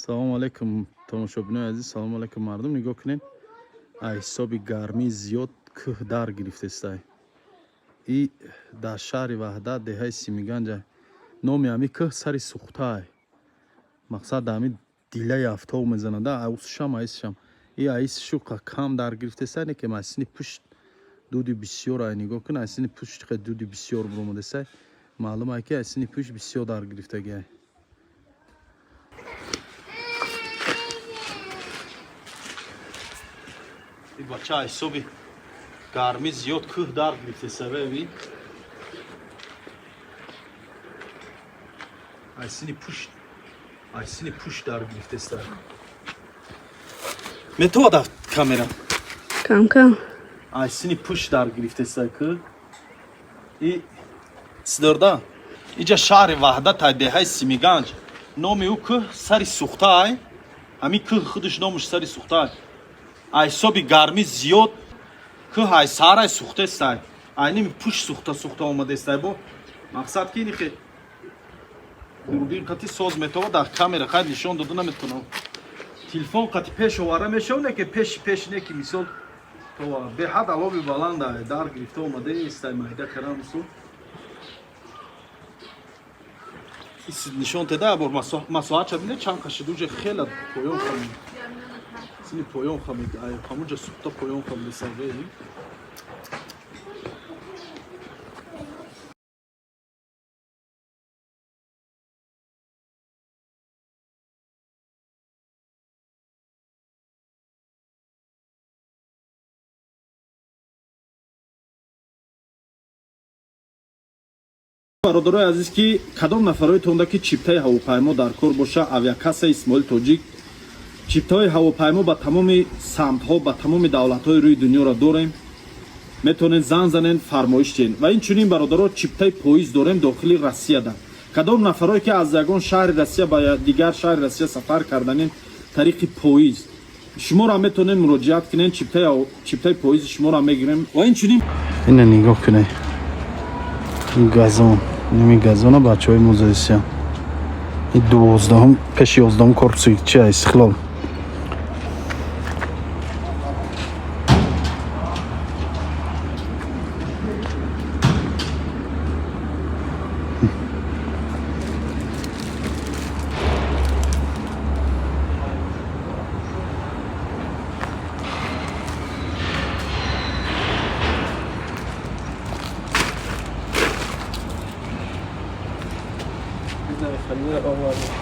Салому алайкум, тамошобинои азиз, салому алайкум, мардум. Нигоҳ кунед, аз ҳисоби гармии зиёд кӯҳ дар гирифтестай. И дар шаҳри Ваҳдат, деҳаи Симиганҷа. Номи ҳами кӯҳ Сари Сухтай. Мақсад, ҳами дилаи афтоб мезанада, аусшам, аисшам. И аисшуқа кам дар гирифтестай, не ки айсини пушт дуди бисёр ай. Нигоҳ кун, айсини пушт дуди бисёр буромадесай. Маълум ай, ки айсини пушт бисёр дар гирифтагиай. И бача ҳисоби гармӣ зиёд кӯҳ дар гирифтеса, беби. Айсини пушт дар гирифтеса. Метавад камера? Кам кам. Айсини пушт дар гирифтеса кӯҳ. И сидорда. Иҷа шаҳри Ваҳдат ай, деҳаи Симиганҷ. Номи ӯ кӯҳ Сари Сухтай. Ҳамин кӯҳ худаш номаш Сари Сухтай. Ай ҳисоби гармӣ зиёд кӯҳ ай саарай сухтестай, айними пушт сухта сухта омадестай. Бо мақсад ки инихе дурбин қати соз метова, дар камера хайр нишон дода наметавонам. Телефон қати пеш овара мешав, не ки пеши пеш, не ки мисол това беҳад алови баланда дар гирифта омадестай, майда карам мисол нишон теда. Бор масоҳатша бине, чанд қашид уже, хела поён хамид, сини поён хамид, ай ҳамунҷа сухта поён хамид саве. Бародарои азиз, ки кадом нафарои тонда ки чиптаи ҳавопаймо дар кор боша, авиакассаи Исмоил Тоҷик чиптаҳои ҳавопаймо ба тамоми самтҳо, ба тамоми давлатҳои рӯи дунёро дорем. Метавонед зан занен, фармоиш диҳен. Ва инчунин, бародаро, чиптаи поезд дорем дохили Россияда. Кадом нафарое ки аз ягон шаҳри Россия ба дигар шаҳри Россия сафар карданен тариқи поезд, шуморо метавонед муроҷиат кунед, чиптаи поезди шуморо мегирем. Ва инчунин ина нигоҳ кунед, газон, ними газона бачаҳои музейсиян. И 12-ум, пеши 11-ум корпуси чи, Истиқлол. خلينا.